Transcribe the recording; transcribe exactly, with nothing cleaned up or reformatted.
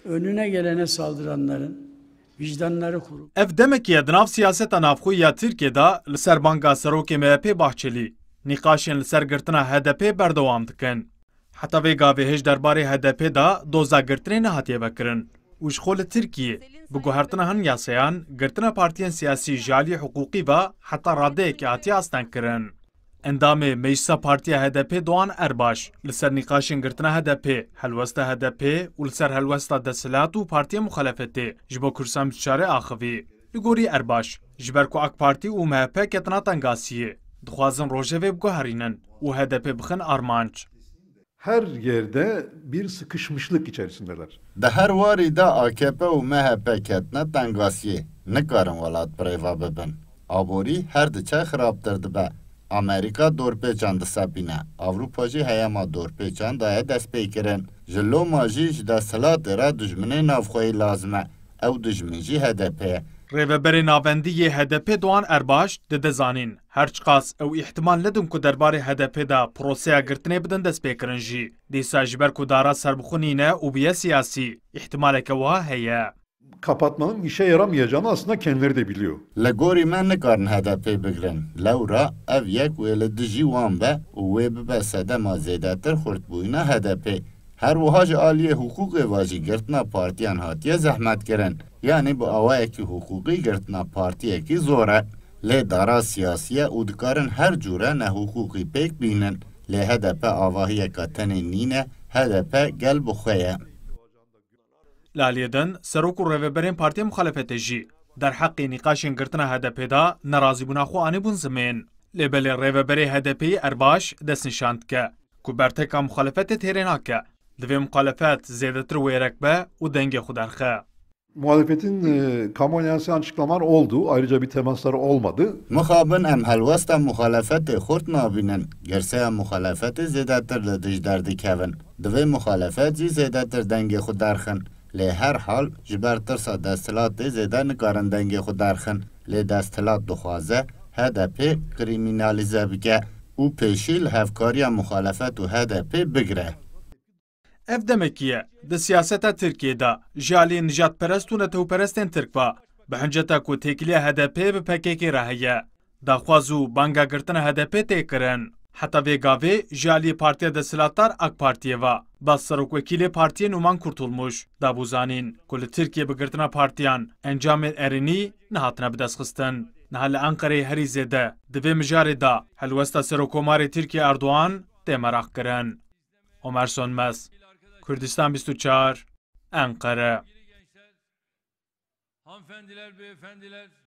Önüne gelene saldıranların vicdanları kuru. Ev demekî ye di nav siyaseta navxweyî ya Tirkiyê de li ser banga serokê M H P Bahçelî nîqaşên li ser girtina H D P berdewam dikin. Heta vê gavê hêj derbarê H D P de doza girtinê nehatiye vekirin û ji xwe li Tirkiyê bi guhertina hin yasayan girtina partiyên siyasî ji aliyê hiqûqî ve heta radeyekê hatiye astengkirin. Endamê Meclisa Partiya H D P Doğan Erbaş li ser nîqaşên girtina H D P, helwesta H D P û li ser helwesta desthilat û partiyên muxalefetê ji bo Kursan Biçare axivî. Li gorî Erbaş, ji ber ku AK Partî û M H P ketina tengasiyê, dixwazin rojevê biguherînin û H D P bixin armanc. Her yerde bir sıkışmışlık içerisindeler. Di her warî de A K P û M H P ketine tengasiyê, nikarin welat bi rêve bibin. Aborî her diçe xirabtir dibe. Amerîka dorpêçan disepîne, Ewropa jî heyama dorpêçan daye destpêkirin. Ji loma jî ji desthilatê re dijminê navxweyî lazim e. Ew dijmin jî H D P ye. Rêveberê navendî yê H D P Doğan Erbaş dide zanîn, her çiqas ew îhtimal nedin ku derbarê H D P de proseya girtinê bidin destpêkirin jî, dîsa ji ber ku dara serbixwe nîne û bûye siyasî, îhtimaleke wiha heye. Kapatmanın işe yaramayacağını aslında kendileri de biliyor. Li gorî me nikarin H D P bigirin. Lewra ev yek wê li dijî wan be û wê bibe sedema zêdetir xurtbûyîna H D P. Her wiha ji aliyê hiqûqê ve jî girtina partiyan hatiye zehmetkirin. Yanî bi awayekî hiqûqî girtina partiyekî zor e. Lê dara siyasî ye û dikarin her cûre nehiqûqî pêk bînin. Lê H D P avahiyeka tenê nîne, H D P gel bi xwe ye. Li aliyê din, serok û rêveberên partiyên muxalefetê jî derheqê nîqaşên girtina H D P de nerazîbûna xwe anîbûn zimên. Lê belê rêveberê H D P'yê Erbaş destnîşan dike ku berteka muxalefetê têrê nake. Divê muxalefet zêdetir wêrek be û dengê xwe derxe. Muhalefetin, e, kamuoyuna yansıyan açıklamalar oldu. Ayrıca bir temasları olmadı. Mixabin em helwesta muxalefetê xurt nabînin. Girseya muxalefetê zêdetir li dij derdikevin. Divê muxalefet jî zêdetir dengê xwe derxin. Lê her hal ji ber tirsa desthilatê zêde nikarin dengê xwe derxin. Lê desthilat dixwaze H D P krîmînalîze bike û pêşî li hevkariya muxalefet û H D P bigire. Ev demekî ye di siyaseta Tirkiyê de ji aliyê nijadperest û netewperestên Tirk ve bi hinceta ku têkiliya H D P bi P K K re heye, daxwaz û banga girtina H D P tê kirin. Heta vê gavê ji aliyê Partiya Desthilatdar AK Partiyê ve bas serokwekîlê partiyê Numan Kurtulmuş dabû zanîn ku li Tirkiyê bi girtina partiyan encamên erênî nehatine bidestxistin. Niha li Enqereyê herî zêde di vê mijarê de helwesta Serokkomarê Tirkiyê Erdogan tê meraqkirin. Omer Sönmez, Kurdistan bîst û çar, Enqere. Hanımefendiler, beyefendiler.